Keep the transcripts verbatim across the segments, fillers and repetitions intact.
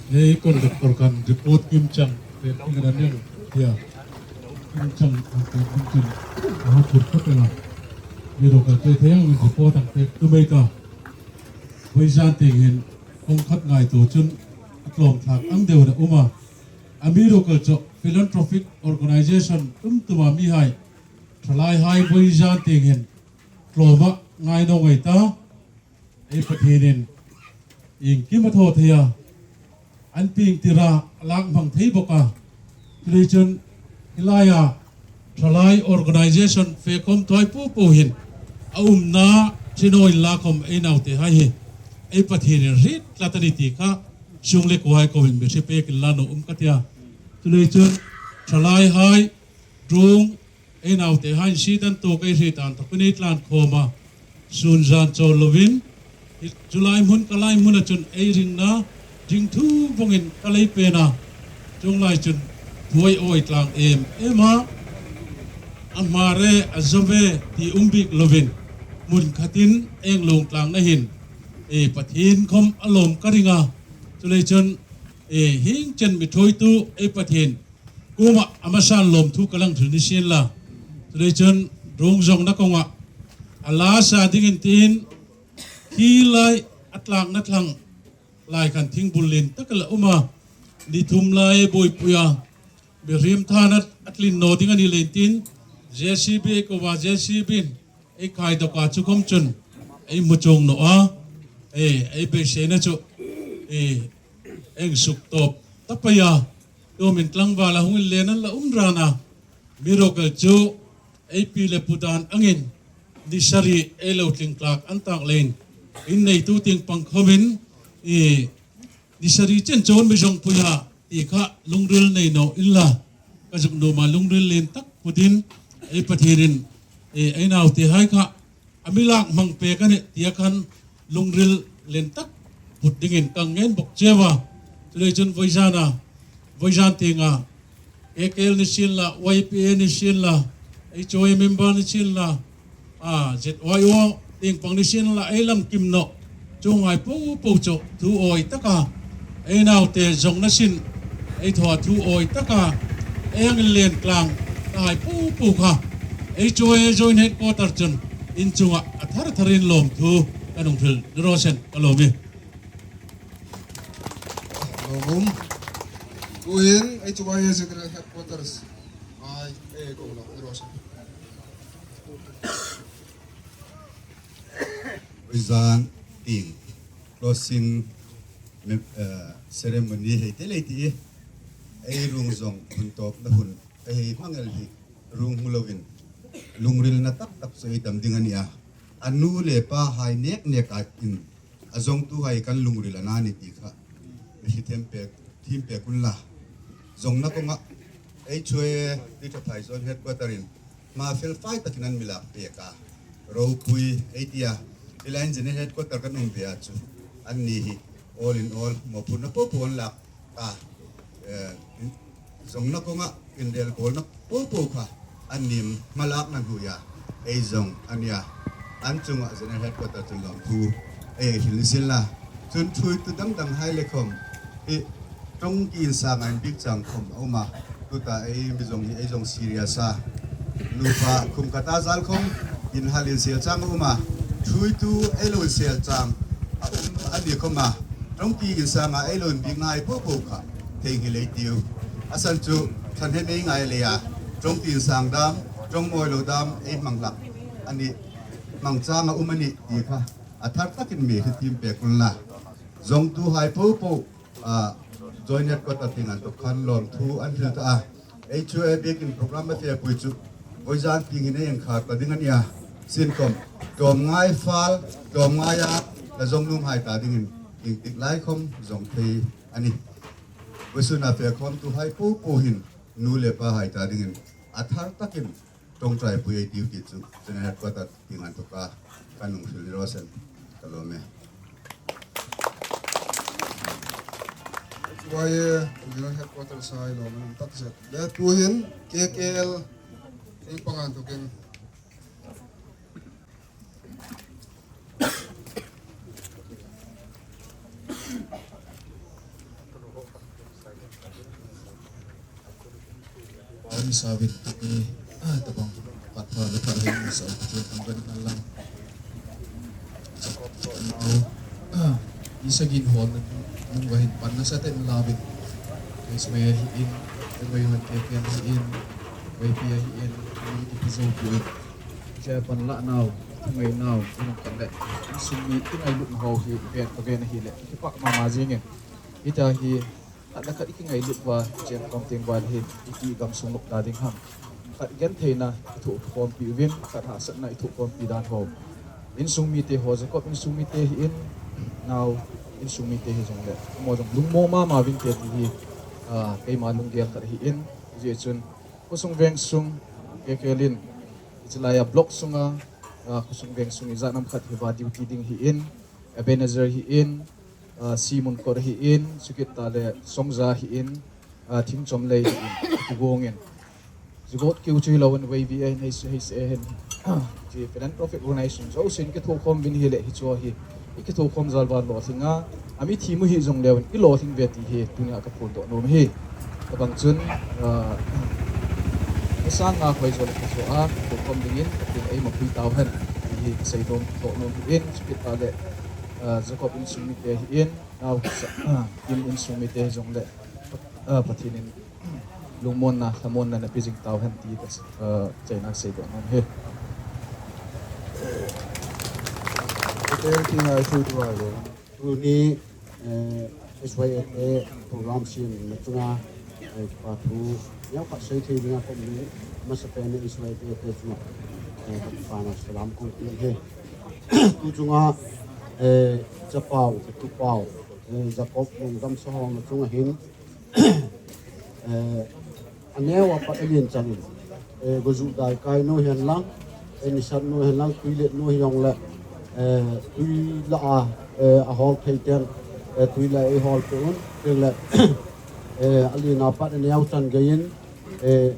Hei conductor kan report kimchang pe tingin aning tia. Kimchang ang pe kimchang. Aho put ka pe la. Video ka pe thei ang report ang pe tu mai ka. Vaijan ting hin kong khat ngai tu chun atlom thak ang deu da uma. Amiruokchu philanthropic organization tumtuma mihai, thalai hai vaijan ting hin tloma ngai nongai ta. Ei Pathen in iengkim a tho thei a, an ping tira a lang mang thei bawk a. Chulei chun hilai a thalai organization fekhom thoi pu pu hin a umna thino in la khom ei naute hai hi ei Pathen in rit tlat a ni ti kha sung le kuhai ko in mi hri pek in la no um ka tia. Chulei chun thalai hai drung ei naute hai sitan tu kei hri tan thok in ei tlan khom a. Sun jan chawl lovin, hi July mun ka lai mun a chun ei ringna, ring thu vongin ka lei pen a. Chung lai chun thuai oi tlang em em a. A hmare a zove ti um bik lovin, mun khatin eng lung tlang na hin. E Pathen khom a lom ka ring a. Chulei chun e hing chen mi thoi tu e Pathen kuma a masan lom thu ka lang thil ni sin la. Chulei chun rung zong na kong a. A la sa dingin tin khi lai a tlak na thlang lai khan thingbul len tak la um a. Ni thum lai boi pui a. Bi rim than a tlin no ding a ni len tin. J C B ko va J C B in ei khai dawk a chu khom chun ei mu chung no a. E, ei beisei na chu. E, eng suk top. Ta pai a. Tumin tlangval a hung in len an la um ran a. Miracle chu ei pi le pu dan angin ni sari ei lo tling tlak an tak lein in nei tu ting pang khomin i ni sari chen chon mi zong pui ha ti kha lungril nei no in la ka zuk no ma lungril len tak putin ei Pathen in e, ei naute hai kha a mi lak mang pe ka ni tia khan lungril len tak put dingin ka ngen bok cheu a. Chulei chun voizan a, voizan ting a, A K L ni sin la, Y P A ni sin la, H O A member ni sin la, a, Z Y O ting pang ni sin la, ei lam kim no. Chungai pu pu chu thu oi taka ei naute zong na sin ei tho thu oi taka ei ang len tlang tai pu pu kha ei choi ei join headquarter chun in chunga a thar thar in lom thu ka nung thil ni ro sen ka lom e. Lom um. Tuin ei choi ei general headquarters ai ei ko lo ni ro sen. Voizan ting closing me- eh, ceremony hei te lei ti e. Ei rung zong hun tawp na hun ei hei hmangel hi rung hmu lovin lungril na tak tak chu ei tam ding a ni a. A nu le pa hai nek nek a in a zong tu hai kan lungril a na ni ti kha. Mi hi them pek thim pek un la. Zong na kong a ei chue ti tha thai zon headquarter in Ma fel fai takin an mi lak pek a. Ropui, ei tia. Hilai in general headquarter kan um ve a chu. An ni hi. All in all, mawphurna popo an lak a. Eh, zong na kong a, in rel kawl na popo kha. An ni malak na hu ya. Ei zong, an ya. An chunga general headquarter chun lawm thu. Ei, hil ni sin la. Chun thui tu dang dang hai le khom. I, Tongki in sanga in bik chang khom a um a. Tuta ei mi zong hi ei zong serious a. Nupa khum kata zal khom in hal in sel chang a um a. Thui tu ei lo in sel chang a um a ni khom a. Tongki in sanga ei lo in bik ngai po po kha. Thei hi lei tiu. A san chu than he mei ngai le a. Tongki in sang dam, tong moi lo dam ei mang lak. A ni mang chang a um a ni ti kha. A thar takin mi hi tim pe kun la. Zong tu hai po po. A, join headquarter ting an to khan lawm thu an hil ta a. Ei chu ei bikin program a fe pui chu. Voizan ting in ei ang khat ta ding a ni a. Sin kom. Tom ngai fal, tom ngai a. La zong num hai ta ding in. Ing tik lai khom zong thei a ni. Voisun a fe khom tu hai pu pu hin. Nu le pa hai ta ding in. A thar takin. Tongchai pui ei tiu ti chu, chun headquarter ting an to ka, ka nung hril ni ro sen, ka lawm e. H Y A, General Headquarter sai lawm an tak zet. Le tu hin K K L, ting pang an to ken. Isavin tuni, ah, tabang pat pha le pha le ni sa u ti kan ban kan lang. Sa ko to nau. Ah, isagin hol na nung vahin pan na sa ten lavin. Ismai hi in, ismai hon ke ke hi in, vai pi hi in, ni ki zo pu in. Sa pan la nau, ngai nau, nung kan le. Sum mi ki ngai lut ho hi, ven ka ven hi le. Ki pak ma ma jing in. Ita hi, Khat le khat i kingailut uva, chen khom teng uva le hin, i ti gam sung lop da ding ham. Khat gentheina i thoh khompi uvin, khat hahsatna i thoh khompi dan ho. Insung mite ho, Jacob insung mite hi in, nau insung mite hi jong le. Mo jong lungmo mama vin te ti hi, ah, keima lunggel khat hi in, hijeh chun, khosung veng sung, kekelin, i chilai a block sunga, ah, khosung veng sung i jat nam khat hi va duty ding hi in, Ebenezer hi in, ah, Simon Kor hi in, chukit tale Songja hi in, ah, Thingchomlei hi in, kigong in. Jigot kiu chu hilou in V V A hin, H C A hin, ji philanthropic organization jousen kithokhom vin hile hichu hi. I kithokhom jal uva lolhing a, ami thi mu hi jong leu in, i lolhing ve ti hi, tunia ka phondoh nom hi. Tabang chun, ah, i sang nga khoi jo le ka jo a, kithokhom dingin, ka tin ei mapui tau hen, ti hi ka sei nom, doh nom hi in, chukit tale, ah, Jacob insung mite hi in, Nau, ah, Kim insung mite jong le, ah, Pathen in lungmonna, lhamonna na pe jing tau hen ti ka, ah, chaina sei doh nom hi. Hotel ti ngai thu tu ai lo. Tuni, eh, S Y F A program siam na chunga, eh, pa thu, ya pa sei thei dinga kom ni, masa pe ni S Y F A te chunga, eh, pa na salam kong ti he. Tu chunga, eh, chapau, tupau, eh, Jacob Lungdam Sahong na chunga hin, eh, aneo a pat alin chan in, eh, goju dai kai nu hen lang, eh, nisat nu hen lang, tuilet nu hi jong le, eh, tui la a, eh, a hol thei teng, eh, tui la ei hol pe un, teng le, eh, alin a pat aneo chan gei in, eh,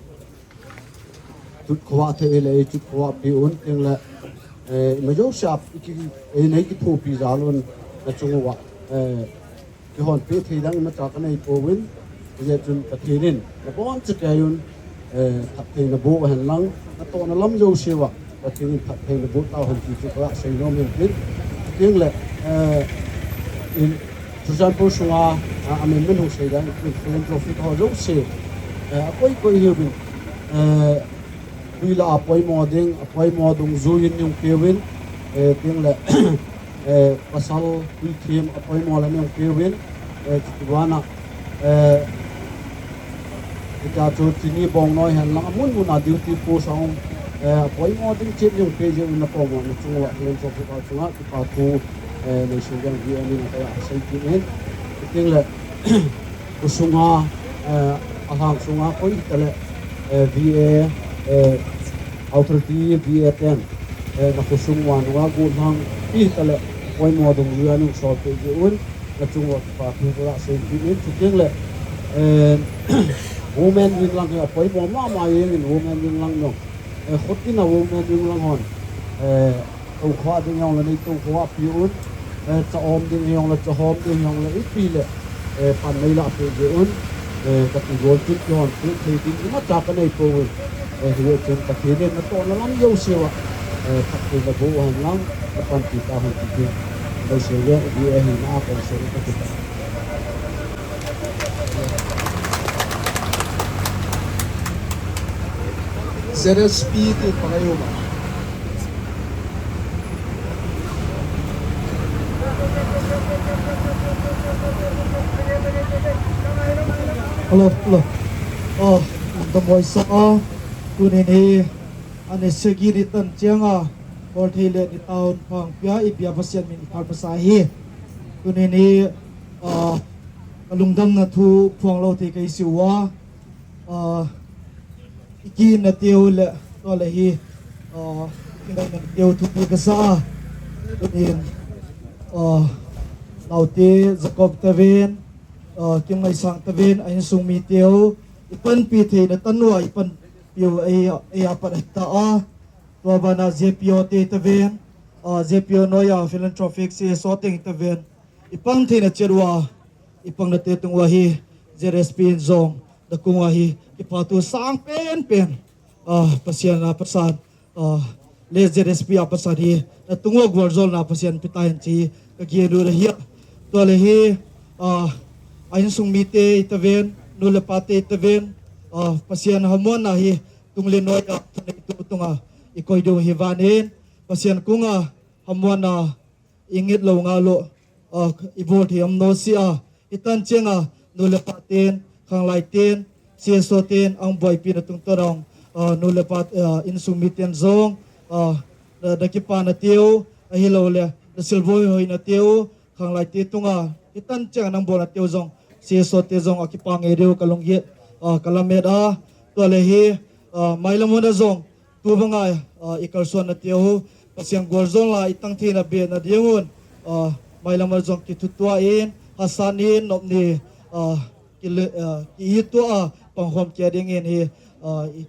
Tut khovah thei le, tut khovah pi un, teng le, eh, ima jouse a, i ki, eh, nei kithopi jal un, na chung uva, eh, kihon pe thei dang ima cha ka nei pouvin, hijeh chun Pathen in, na bon cha kei un, eh, phatthei na boh hen lang, na tohna lam jouse uva, Pathen in phatthei na boh tau hen ti chu ka sei nom in tin, teng le, eh, in, Churachandpur sunga, a, a min min hung sei dang, philanthropic ho jouse, eh, a koi koi hiuvin, eh, tui la a poimo ding, a poimo dungjui in hung peuvin, eh, teng le, eh, pasal tui thim a poimo la hung peuvin, eh, chuti bana, eh, Hitia chu chini bong noi hen lang, amun mun a duty post a um, eh, poimo ding chet jong pe jeh un na poimo na chung uva, philanthropic ho chunga, kipa thu, eh, nei sei ding V M in a kaya sei kit in. Teng le, khosunga, eh, alhang sunga koi tale, eh, V A, eh, authority V A ten, eh, na khosung uva nunga gollhang pi tale, poimo dungjui a nung sol pe jeh un, na chung uva kipa thu ka sei kit in, chuteng le, eh, women wing lang hi a poimo mama jeng in women wing lang jong. Eh, khut in a women wing lang hon. Eh, tou kho ding jong le nei tou kho a pi un. Eh, cha om ding jong le cha hom ding jong le ipi le. Eh, pan nei la pe jeh un. Eh, ka ti gol chun kihon pe thei ding ima cha ka nei pouvin. Eh, hijeh chun Pathen in na tohna lam jouse uva. Eh, phatthei na boh hen lang, na panpi tau hen ti. Nei sei le, V A hi na a kong sei ka ti ta. Z S P ti pa kayo ba? Hello, hello. Oh, ang tamboy sa, ah, tuni ni, ani segi ni tan chiang a, Kolthei le ni town phang pia i pia Pasian min i phal pasa hi. Tuni ni, ah, ka lungdamna thu phuang lou thei ka hi siu a, ah, i kihina teu le, tua le hi, ah, i kihina teu thupi ka sa a. Tunin, ah, naute Jacob taven, ah, Kimngaisang taven, a insung mi teu, i panpi theina tanu a, i panpi u ei, ei a pat hita a. Tua bana J P O te taven, ah, J P O noi a philanthropic C S O teng taven. I pang theina chet uva, i pangna te tung uva hi Z S P in jong, Nakung ahi, kipathu sang penpen, ah, Pasian a pasan, ah, le Z S P a pasan hi, natung uva gualjolna Pasian petahen ti, kagel u ahi. Tua le hi, ah, a insung mite itaven, nu le pate itaven, ah, Pasian hamuanna hi, tung le noi a, thanei tu tunga, ikoi diu hi vanin, Pasian kunga, hamuanna, ingit lou ngal u, ah, ibol thei um nahi seh a, hitan cheng a, nu le pa ten, khanglai ten, C S O ten, ang boipi na tungtawn, ah, nu le pa, ah, insung miten jong, ah, na, nakipana teu, ahilouleh, nasilvoi hoina teu, khanglai te tunga, hitan cheng a nang bolna teu jong, C S O te jong, akipa ngei diu kalunggel, ah, kalamet a, tua le hi, ah, mailam hon a jong, tu banga, ah, ikalsuanna teu, Pasian gualjolna itang theina bena diuvin, ah, mailam a jong kithutuain, hasanin, nopni, ah, kile, ah, kihitua, pangkhom kei dingin hi, ah, i,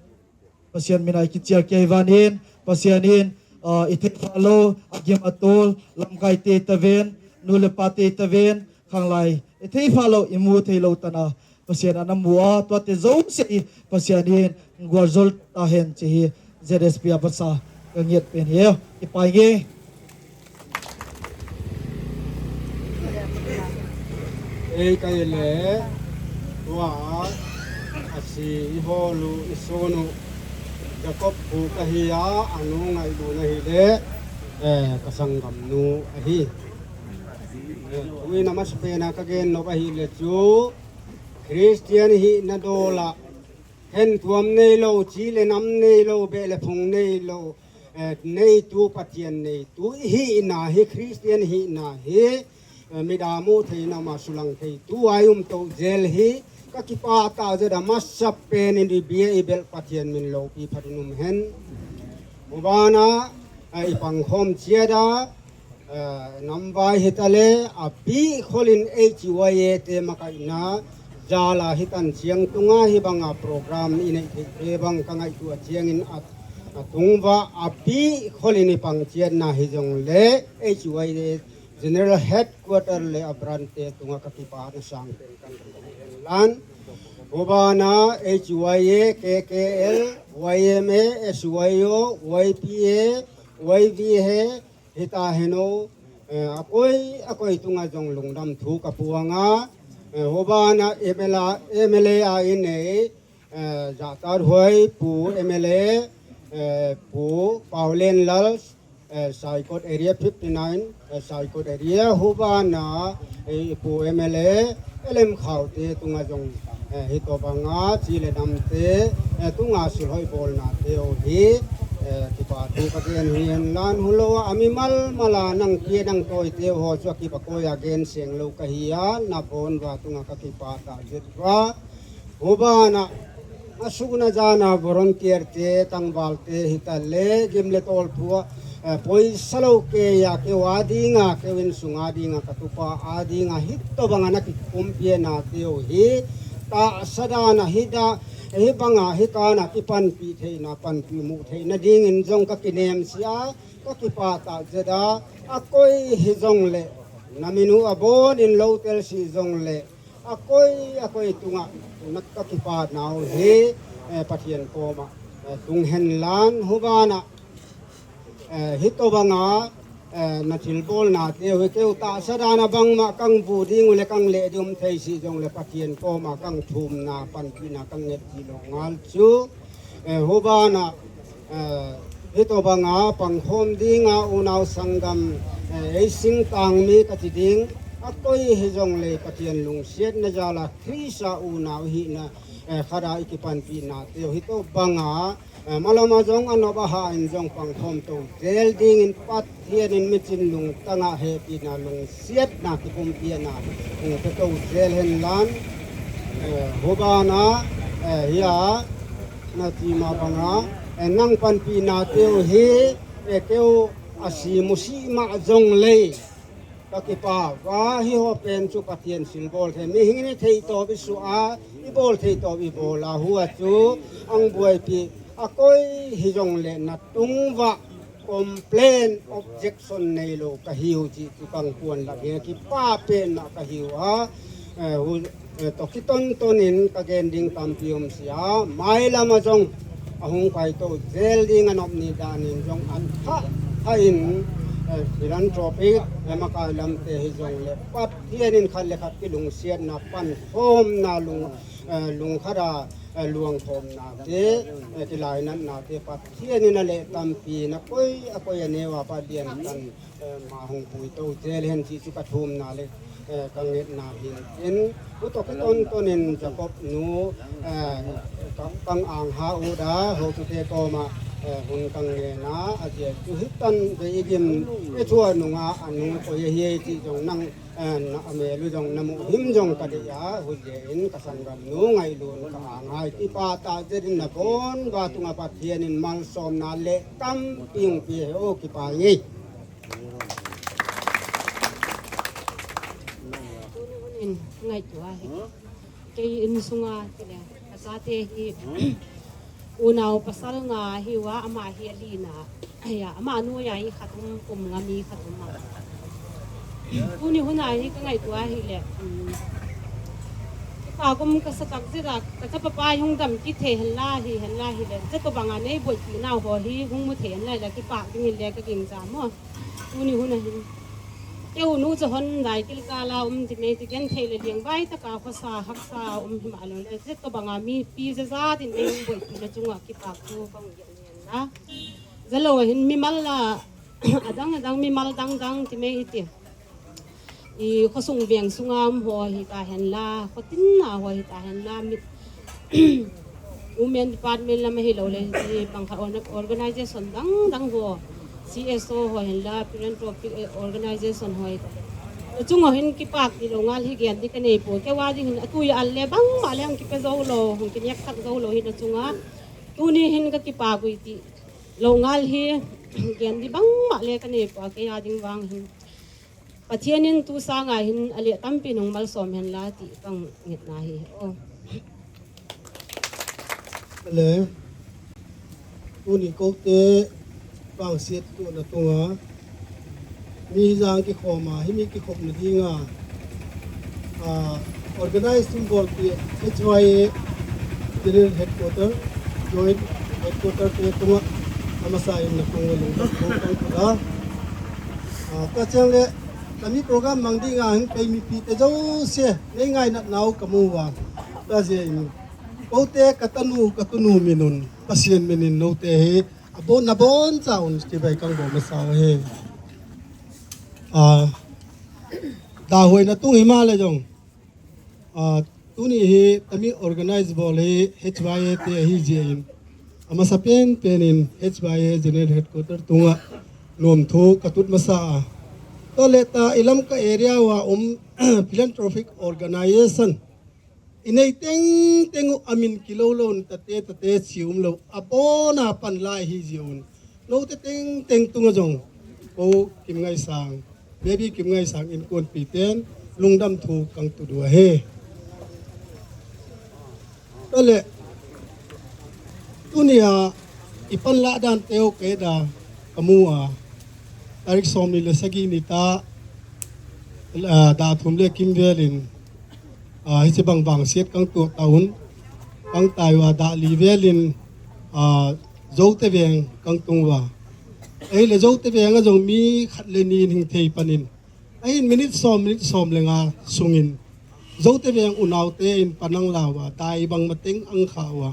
Pasian mina ikichial kei vanin, Pasian in, ah, ithei phalou, agim atol, lamkai te itaven, nu le pa te itaven, khanglai, ithei phalou, imu theilou tana, Pasian ana mu a, tuate jouse hi, Pasian in, gualjol tahen ti hi, Z S P a pasan, kanget pen hi, kipa nge. Ei, kaile, tua, asi, iholu, isonu, Jacob pu kahi a, anu ngailu nahi le, eh, kasanggam nu ahi. Eh, ui na masapen a kagen nop ahile chu, Christian hina dola, khentuam neilou, chi le nam neilou, beh le phung neilou, eh, neitu, Pathian neitu, ihina hi, Christian hina hi, eh, mida mu theina ma sulang theitu, a ium tou jel hi, kakipah tah jeh a masapen in ibia ibel Pathian min loupi phat in um hen. Hubana, eh, ipangkhom chiat a, Eh, namvai hitale, api kholin H Y A te makaina, jala hitan chiang tunga hibanga program inei thei te bang kangaito a chiangin a, atung uva, api kholin ipang chiatna hijongle, H Y A General Headquarter le a branch te tunga kakipana sangpen kan lan. Hubana H Y A, K K L, Y M A, S Y O, Y P A, Y V A, hita heno, eh, akoi, akoi tunga jong lungdam thu kapuanga, eh, hubana M L A, M L A a inei, eh, Jahtathuoi Pu M L A, eh, Pu Paolenlal, eh, Saikot Area fifty nine, eh, Saikot Area hubana, eh, Pu M L A, L M Khaute tunga jong, eh, hitobanga, chi le nam te, eh, tunga sulhoi bolna teu hi, eh, kipathu kagen hi henlan hulou a, ami malmala nang pia nang toi teu ho chu akipa koi a gen seng lou kahi a, nabon uva tunga kakipah tah jeh uva. Hubana, asuna jana volunteer te, tangval te, hitale, gim le tolpu a, eh, poisa lou keiya, keu a dinga, keu insunga dinga, katupa a dinga, hitobanga nakipumpina teu hi, tahsa dana, hida, hibanga, hikana, kipanpi theina, panpi mu theina dingin jong kakinem sia, kakipah tah jeh a, akoi hijongle, namin u abonin lou tel si jongle, akoi, akoi tunga, na kakipah nau hi, eh, Pathian koma, eh, tung henlan hubana, eh, hitobanga, eh, nathilbolna teu hi keu tahsa dana bangma kangvu ding u le kangle ding um thei si jongle Pathian koma kangthumna panpina kanget ji lou ngal chu, eh, hubana, eh, hitobanga pangkhom dinga unau sanggam, eh, eising tangmi kati ding, akoi hijongle Pathian lungsetna jala Christa unau hina, eh, khat a ikipanpina teu hitobanga, eh, malama jong anop a ha in jong pangkhom tou jel dingin Pathian in michin lungtanga hepina lungsetna kipumpina, eh, pe tou jel henlan, eh, hubana, eh, hia, nati ma banga, eh, nang panpina teu hi, eh, keu asi musi ma jongle, kakipah uva, hiho pen chu Pathian silbol thei, mihing in ithei tobang isu a, ibol thei tobang ibol a, hua chu, ang boipi, akoi hijongle natung uva, complain, objection neilou kahiu ti chu kangpuan la nge kipah pen ma kahiu a, eh, hu, Eh, toh kiton ton in ka gen ding tampi um sia, mailam a jong ahung kai to zel ding a nop ni dan in jong an tha tha in, eh, philanthropic, eh, makai lam te hi jong le Pathian in khat le khat kilungsiatna pan khomna lung, eh, lung khat a, eh, luang khomna te, eh, kilainatna te Pathian in a le tampi na koi a koi a neu a Pathian kan eh, ma hung pui to zel hen ti chu ka thumna le, eh, ka ngetna hin in, u toh kiton ton in Jacob nu, eh, ka, kang ang ha u da, ho tu te koma, eh, hun kang nge na, a je tu hitan ve i gim, e chua nunga anu ko ye ye ti jong nang, eh, na ame lu jong na mu him jong ka de ya, hu je in ka sanggam nu ngai lun ka ang hai ti pa ta je din na bon ba tunga Pathian in malsomna le tampi hung pi he o kipa nge. Tuni hun in ngaito ahi. Kei insunga tile, achate hi unau pasal nga hi uva, ama hi alina. Aya, ama noiya hi khat um, kum nga mi khat um a. Tuni hun a hi ka ngaito ahi le, um, kipa kum ka sa tak jeh a, ka chapa pa hung dam kit thei hen la hi, hen la hi le, jeh tobang a nei boipi nau ho hi hung mu thei hen la le, kipa ding in le ka ging ja mo. Tuni hun a hin. Keu nu chu hon dai kil kala um ti mei ti gen thei le liang vai taka khosa haksa um hi ma lo le. Jeh tobang a mipi jat jat in ei hung boipi na chunga kipa thu ka hung gen ni hen la. Jalo hin mimal la, adang adang mimal dang dang ti mei hi ti. I khosung veng sunga um ho hi ta hen la, khotin na ho hi ta hen la, mi, Women Department lam ahi lo le, i bang khat orna-, organization dang dang ho, C S O ho hen la, philanthropic, eh, organization ho hi ta. Chung ho hin kipak ti lo ngal hi gen di ka nei po, keu a ding hin atui a le bang ma le hung kipe zo lo, hung kinek sak zo lo hin a chunga. Tuni hin ka kipak ui ti lo ngal hi gen di bang ma le ka nei po, kei a ding vang hin. Pathian in tu sanga hin a le tampi nung malsom hen la ti ka ngetna hi. Oh. Le, tuni kote vangsiat tu na tunga, mi jang kikhom a, hi mi kikhom na dinga, ah, organize tum bol pi H Y A General Headquarter, Joint Headquarter te tunga, amasa in na tunga lung ta kong kang kula. Ah, ta chang le, kami program mang dinga hin pei mipi te jouse, nei ngainat nau ka mu uva. Ta je in, kote ka tanu, ka tunu min un, Pathian min in note hi, abon, nabon cha un, kivei kang bol masa u hi. Ah, da hoi na tung hi ma le jong. Ah, tuni hi tami organize bol hi H Y A te ahi jeh in. Amasa pen pen in H Y A General Headquarter tunga nom thu ka tut masa a. To le ta i Lamka area uva um philanthropic organization. I nei teng teng u amin kilo lo in tate tate chi um lo. Abon a pan lai hi jeh un. Note teng teng tunga jong. Ko Kim Ngaisang. Baby Kim Ngaisang inkuanpi ten lungdam thu kang tu diu ahi. Tole, tunia i panlah dan teu kei da ka mu a, tarik somni le sagi ni ta, ah, da thum le kim vel in, ah, hiche bang vangsiat kang tu taun, kang tai uva da li vel in, ah, Zote Veng kang tung uva. Ahile Zote Veng a jong mi khat le ni in hing thei pan in. Ahin minute som, minute som le nga sungin Zote Veng unaute in panang lau uva, dai bang mateng ang kha uva.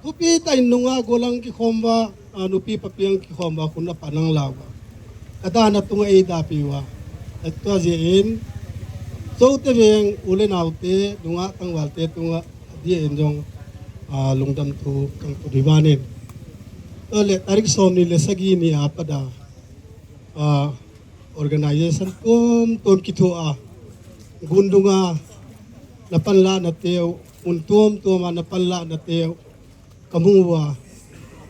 Thupi tah in nungah golang kikhom uva, a, nupi papi ang kikhom uva, khun a panang lau uva. Ka dan a tunga ei dapi uva. Atua jeh in, Zote Veng u le naute, nungah tangval te tunga, dia in jong, a, lungdam thu kang tu di vanin. Tole, tarik somni le sagi ni a pat a, a, organization tuam tuam kithoa, gun dunga na panlah na teu, mun tuam tuama na panlah na teu, ka mu uva.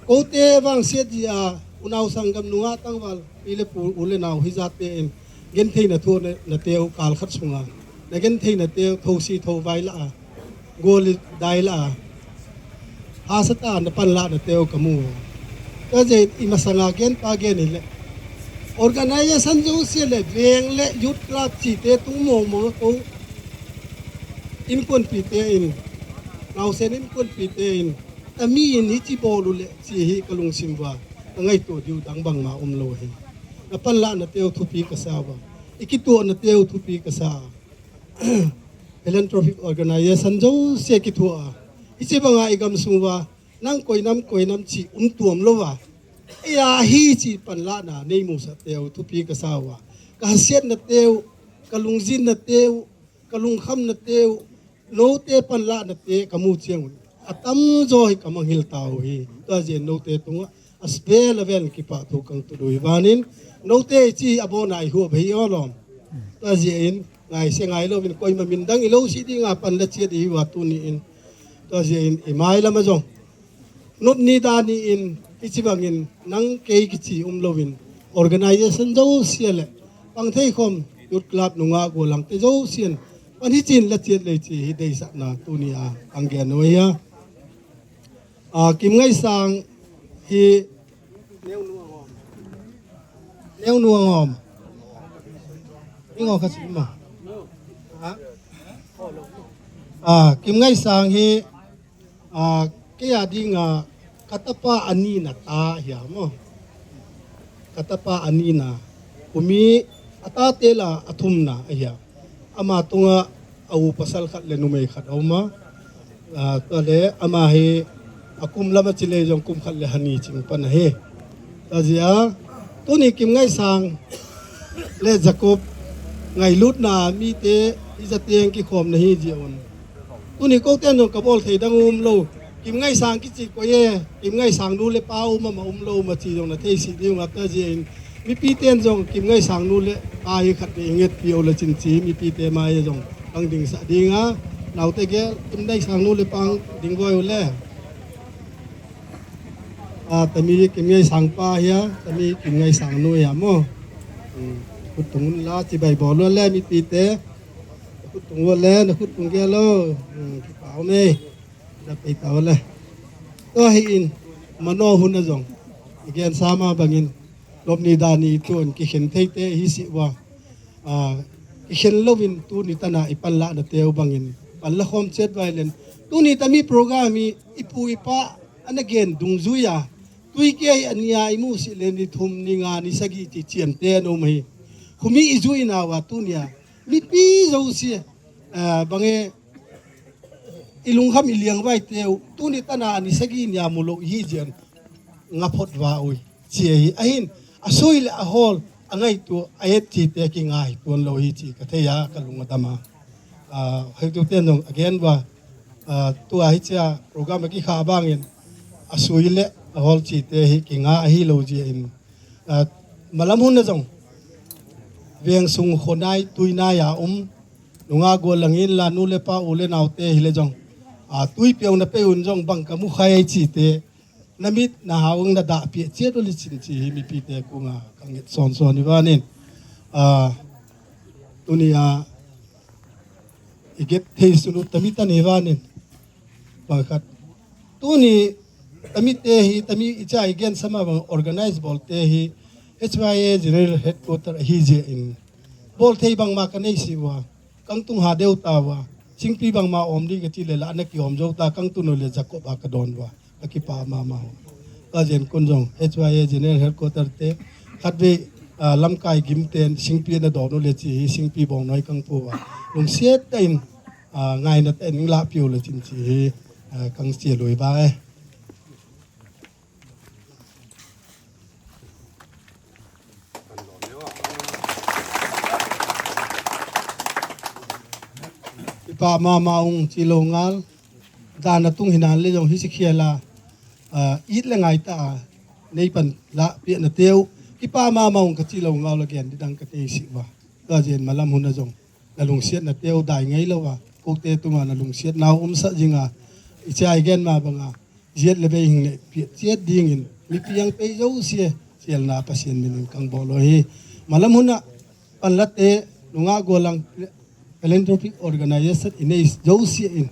Kote vangsiat jeh a, unau sanggam nungah tangval, pi le pu, u le nau, hijat te in, genthei na thu na, na teu, kal khat sunga, na genthei na teu, thosi thovai lah a, gol le dai lah a, hahsa tah a na panlah na teu ka mu. Tua jeh in i masanga gen pa gen hile, organization jouse le, veng le, youth club chi te tung mong mong a ko. Inkuanpi te in, naosen inkuanpi te in, tami in hichi bol u le chi hi ka lungsim uva, ka ngaito diu dang bangma um lou hi. Na panlahna teu thupi ka sa uva, i kituahna teu thupi ka sa. Philanthropic organization jouse kituah a, hichi banga i gamsung uva, nang koi nam koi nam chi um tuam louva, eia hichi panlahna nei musah teu thupi ka sa uva, ka hasiatna teu, ka lungjinna teu, ka lungkhamna teu, note panlahna te ka mu chiang un, atamjo hi ka manghil tau hi. Tua jeh in note tunga asbel avel kipah thu kang tu dui vanin, note chi abona i huap hi olom. Tua jeh in ngai se ngai louvin koima min dang i lou si dinga pan la chiat i hi uva tuni in. Tua jeh in i mai lama jong, nopni dani in, hichi bangin nang kei kichi um louvin, organization jouse le, pangthei khom, youth club nungah golang te jousen, pan hichin la chiat lei chi hi deisahna tuni a, ang gen noi a. A, Kim Ngaisang hi, neu nu angom. Neu nu angom. Ingo ka sima. Ha? A, Kim Ngaisang hi, a, kei a dinga ka tapa anina ta hi a mo. Ka tapa anina. Kumi a tate la athumna ahi a. Ama tunga a u pasal khat le numei khat a um a. A, tua le ama hi a kum lama chi le jong kum khat le hani ching pan ahi. Tua jeh a, tuni Kim Ngaisang le Jacob ngailutna mite i jateng kikhomna hi jeh un. Tuni koten jong ka bol thei dang um lou. Kim Ngaisang kichi koi e, Kim Ngaisang nu le pa um ama um lou ma chi jong na thei si ding a ta jeh in. Mipi ten jong Kim Ngaisang nu le pa hi khat vei nget pi o le chin chi, mipi te mai jong kang ding sa ding a. Naute gel, Kim Ngaisang nu le pa ding voi u le. A, tami Kim Ngaisang pa hi a, tami Kim Ngaisang nu hi a mo. Hmm. Khut tung un la, chibai bol u le mipi te. Khut tung u le, na khut tung gel o. Hmm, kipa um e. Na pei ta u le. Tua hi in, mano hun a jong. I gen sa ma bangin, nopni dani tun, kikhen thei te hi si uva. A, kikhen louvin tuni tana i panlahna teu bangin, panla khom chet vai len. Tuni tami program hi, i pu i pa, ana gen dungjuia. Tui kei a nia i mu si le ni thum ni nga ni sagi ti chiam te no mai. Khumi i juina uva tunia. Mipi jouse, a, bange i lungkham i liang vai teu. Tuni tana ni sagi nia mu lou hi jian. Nga phot va ui. Chi hi ahin, a sui le a hol, a ngaito, a et chi te kingai tuan lou hi chi ka thei a, ka lung a dam a. A, hei tu ten jong, again va, a, tua hi chia program a kikha bangin, a sui le a hol chi te hi kinga ahi lou jeh in. A, malam hun na jong, veng sung khonai, tuinai a um, nunga gol langin la nu le pa u le nau te hi le jong. A, tui piau na pe un jong bang ka mu khai chi te, na mit na hawng na dah piah chiat u le chin chi hi mipi te kunga ka nget son son i vanin. A, tuni a, i get thei sunu tami tan i vanin. Bang khat. Tuni tami te hi, tami i cha i gen sama bang organize bol te hi H Y A General Headquarter hi jeh in. Bol thei bang ma ka nei si uva. Kang tung ha deu ta uva. Singpi bang ma om di ka chi le la na ki om jo ta kang tu no le Jacob a ka don uva. Ka kipa mama u. Ka jen kun jong H Y A General Headquarter te khat ve, a, lamkai gim ten singpi na don u le chi hi singpi bong noi kang pu uva. Lungsiat ta in, a, ngaina ta in la piu le chin chi hi, a, kang chi lui ba e. Kipa mama ung chi lou ngal. Dan a tung hinan le jong hi si khia la, a, it le ngai ta a, nei pan la piah na teu. Kipa mama ung ka chi lou ngal again, di dang ka tei si uva. Ka jen malam hun a jong, na lungsiat na teu dai ngai lou a. Ko te tunga na lungsiat nau um sa jing a. I chai gen ma banga. Jiat le bei hing le piat chiat dingin, mipi ang pei jouse, sialna Pasian minin kang bol u hi. Malam hun a, panla te, nunga golang, philanthropic organization i nei jouse in.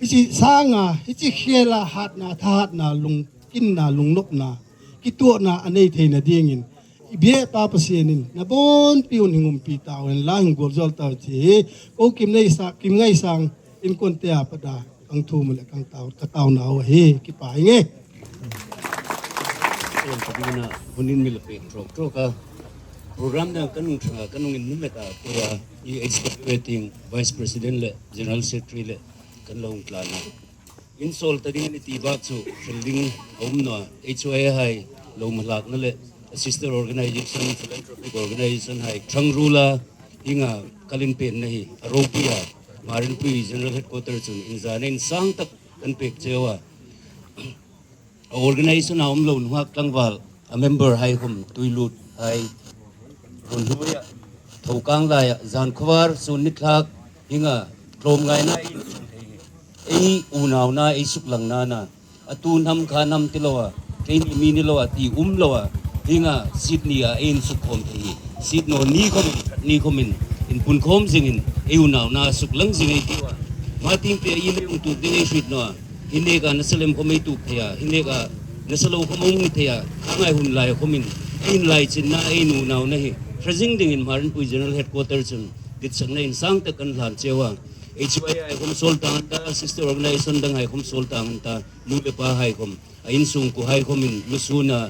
Hichi sanga, hichi khela hatna, thahatna, lungkinna, lungnopna, kituahna, a nei theina dingin. Bia pa Pasian in nabonpi un hing umpi tau hen la hing gol jol tau chi hi. Ko Kim Nei Sa, Kim Ngai Sang in kon te a pada kang thu mu le kang tau ka tau nau hi kipa hi nge. Em, pabina hunin mi le pe trok trok a program da kanung tra kanung in num le ka ko ya i executing vice president le general secretary le kan long plan. Insol ta ding ani ti ba chu, hril ding a um naw a, H Y A hai lo malakna le a sister organization, philanthropic organization hai thang rula hinga kalin pen na hi, a ropui a, Marinpui General Headquarter chun inzana insang tak kan pek cheu a. A organization a um lo nunghak tlangval, a member hai khom, tuilut hai, runhuya, thokang laya, zan khuvar, sun nithlak, hinga, tlom ngaina in, ei unauna, ei suklangna na, a tu nam kha nam ti lo a, keini mi ni lo a, ti um lo a, hinga, sit ni a, ei in sukkhom thei hi. Sit no ni khom in, ni khom in, in pun khom zing in, ei unauna, suklang zing ei ti wa. Ma ting pe ei in ei ung tu ding ei sit no a. Hi neka nasa lem khom ei tuk thei a, hi neka nasa lo khom ei ung thei a, kha ngai hun lai khom in, ei in lai chin na, ei nu nau na hi, hrazing ding in Marinpui General Headquarter chun, ditsakna insang tak kan hlan cheu a. H Y A hai khom sol tang an ta, sister organization dang hai khom sol tang an ta, nu le pa hai khom, a insung ko hai khom in, lusun a,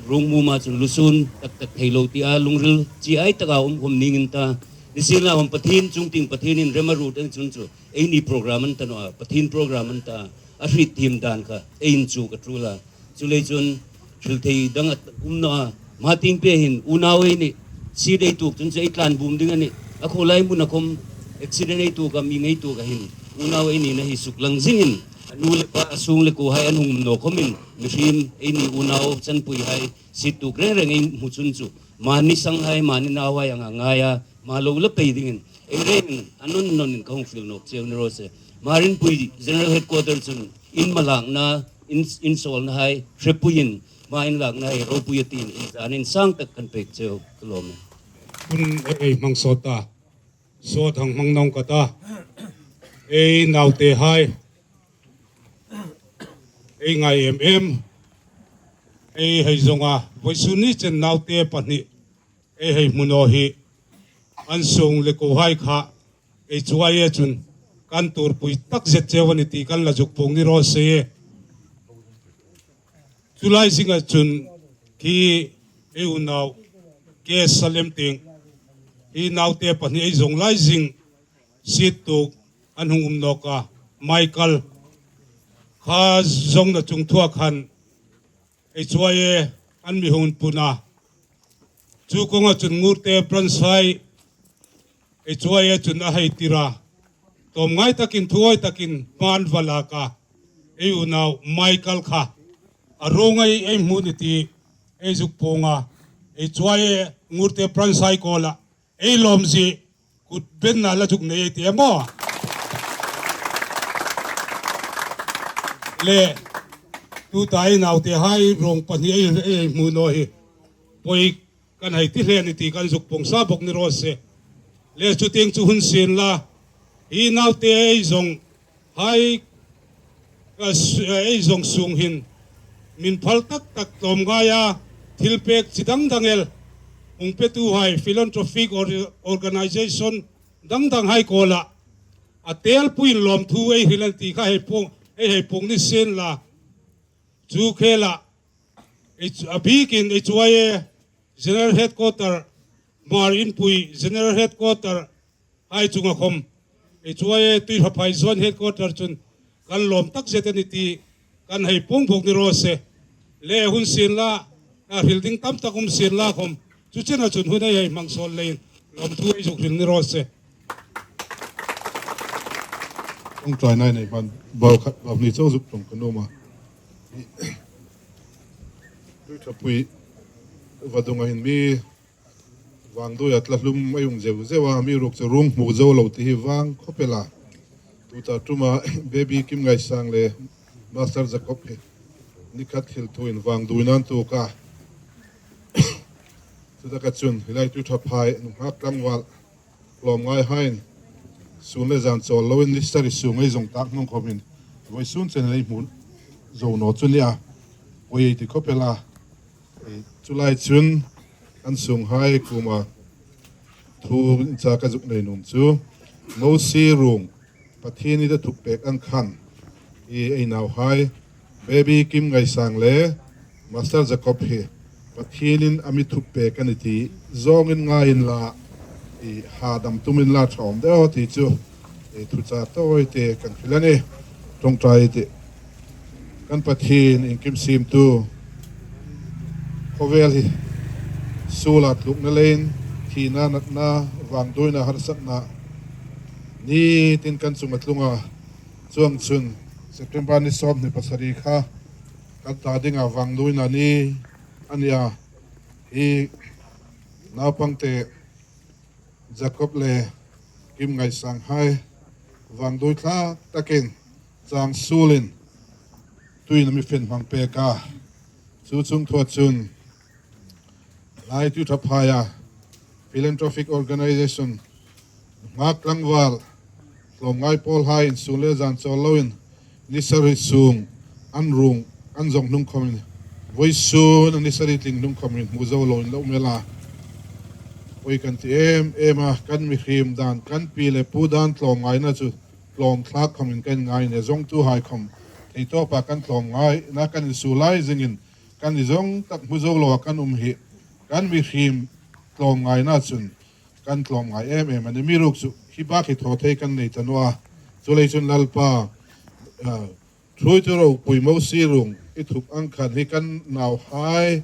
rung mu ma chun lusun, tak tak thei lo ti a, lungril, chi ai tak a um khom ning in ta, nisin la khom Pathian, chung ting Pathian in rema ru tang chun chu, ei ni program an ta no a, Pathian program an ta, a hrit thim dan kha, ei in chu ka tru la. Chulei chun, thil thei dang a um naw a, ma ting pe hin, unau ei ni, si dei tuk chun chu ei tlan bum ding ani, a kho lai mun a khom, accident ei tuk a, mi ngei tuk a hin, unau ei ni na hi suklang zing in, a nu le pa, a sung le ko hai an hung um naw khom in, mihrim ei ni unau chanpui hai, si tuk reng reng ei mu chun chu, ma ni sang hai, ma ni nau hai anga ngai a, ma lo la pei ding in, ei reng in, a non non in ka hung fil nawk cheu ni ro se. Marinpui General Headquarter chun, in malakna, in, in solna hai, hrepuiin, ma in lakna hai, ropuia tin, in zan insang tak kan pek cheu, ka lawm e. Hun ei, ei hmang sawt ta, sawt hang hmang nong ka ta, ei naute hai, ei ngai em em, ei hei zonga, voisun ni chen naute pahni, ei hei hmu naw hi, an sung le ko hai kha, ei chuai e chun, kan turpui tak zet cheu ani ti kan la zuk pung ni raw se. Chulai zinga chun, khi ei unau, ke salem ting, hi naute pahni ei zong lai zing, sit tuk, an hung um nawk a, Michael, kha zong na chung thuak han, ei chuai e, an mi hung puna. Chu konga chun ngurte pransai, ei chuai e chun a hei tira. Tawm ngai takin, thuai takin, hman valaka. Ei unau, Michael kha. A ro ngai ei hmu ni ti, ei zuk punga. Ei chuai e, ngurte pransai kola. Ei lawm zi, kut benna la zuk nei ei ti emaw. Le, tuta ei naute hai rong pahni ei, ei hmu naw hi. Poi kan hai ti hle ni ti kan zuk pungsa bok ni raw se. Le chuting chu hun sin la. Hi naute ei zong hai, ka s-, ei zong sung hin. Min phal tak tak tlawm ngai a, thilpek chi dang dang el. Hung petu hai, philanthropic or-, organization dang dang hai kola. A tel puin lawm thu ei hil an ti kha hei pung, ei hei pung ni sin la. Chu khela. Ei chu, a bikin ei chuai e. General Headquarter, Marinpui General Headquarter, hai chunga khom. Ei chuai e Tuithaphai Zone Headquarter chun kan lawm tak zet ani ti kan hei pung bok ni raw se. Le hun sin la, a hril ding tam tak um sin la khom. Chu chena chun hun ei hei hmang sawl leiin lawm thu ei zuk hril ni raw se. Kong try nai nei man, bau khat, bau ni chau zuk tong kan um a. Tuithapui vadung a hin mi vangdui a tla hlum a yung zeu zeu a, mi ruk chu rung hmu zo lo ti hi vang khawp el a. Tuta tuma Baby Kim Ngaisang le Master Jacob hi ni khat thil thu in vangdui nan tu ka. Tuta ka chun, hilai Tuithaphai, nunghak tlangval, lawm ngai hain, sun le zan chawl lo in, listari sung ei zong tak hnung khawm in, voi sun chen lei hmun zo naw chu ni a, voi ei ti khawp el a. Ei, chu lai chun, An sunghai koma thu in cha ka zuk nei nom chu, Mosi Rung, Pathen in athup pek ang khan, i ei nauhai, Baby Kimngaisang le Master Jacob hi Pathen in ami thup pek ani ti zong in ngai in la, i hadam tum in la thaom deu ti chu, i thucha toi te kan hril ani, tong tai ti. Kan Pathen in kimsim tu khovel hi sula tlukna leiin, thina, natna, vangdoina, harsatna ni tin kan chunga tlunga, chuang chun September ni som ni pasari kha kan ta dinga vangdoina ni ania, i naupang te Jacob le Kimngaisang hai vangdoi thlak takin chang sulin tuin ami fen hmang pek a, chu chung thua chun Lai Tui Thaphai a Philanthropic Organization ngak tlangval tlawmngai pawl hai in sun le jan chawl loin nisari sung an rung an zong hnung khomin, voisun an nisari tling hnung khomin hmu zo loin lo mela. Oi kan ti em em a, kan mihriem dan, kan pi le pu dan tlawmngaina chu tlawm thlak khomin kan ngai ne, zongtu hai khom thei tawpa kan tlawmngaina kan insu lai zingin kan i zong tak hmu zo lo a kan um hi kan mihriem tlawmngaina chun kan tlawmngai em em a ni. Miruk chu hi bak hi thaw thei kan nei ta naw a. Chulei chun Lalpa, ah, Thui tu ropui Mosi Rung i thup ang khan hi kan nauhai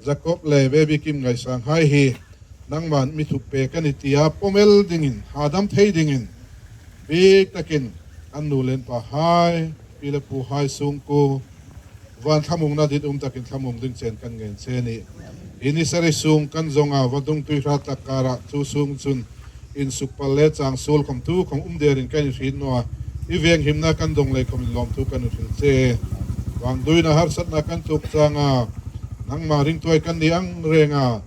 Jacob le Baby Kimngaisang hai hi nangman mi thup pek ani tia pomel dingin, hadam thei dingin, bik takin an nu le an pa hai, pi le pu hai sung ku van thamungna din um takin thamung ding chen kan ngen che ni. Hi nisari sung kan zong a, vadung tui hrat tak kara chu sung chun insuk pal le chang sul khom tu khom um derin kan i hriet naw a, i venghimna kan dong lei khomin lawmthu kan hril che. Vangdoina harsatna kan tuok chang a, nangma ringtuhai kan ni ang reng a,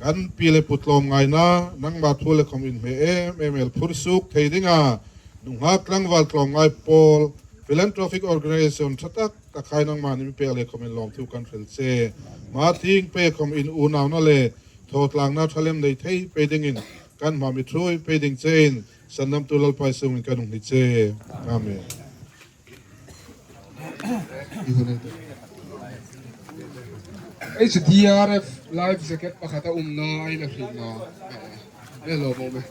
kan pi le pu tlawmngaina nangma thu le khom in hme em em el phur suk thei dinga, nunghak tlangval tlawmngai pawl, philanthropic organization tha tak tak hai nangman mi pek le khomin lawmthu kan hril che. Ma thing pe khom in unauna le thawtlangna thalem nei thei pe dingin kan hma mi thui pe ding chein sandamtu Lalpa i sungin kan hung ni che. Amen. Ei chu D R F life jacket pakhat a um na, ei la hrilna. Hello, mo me.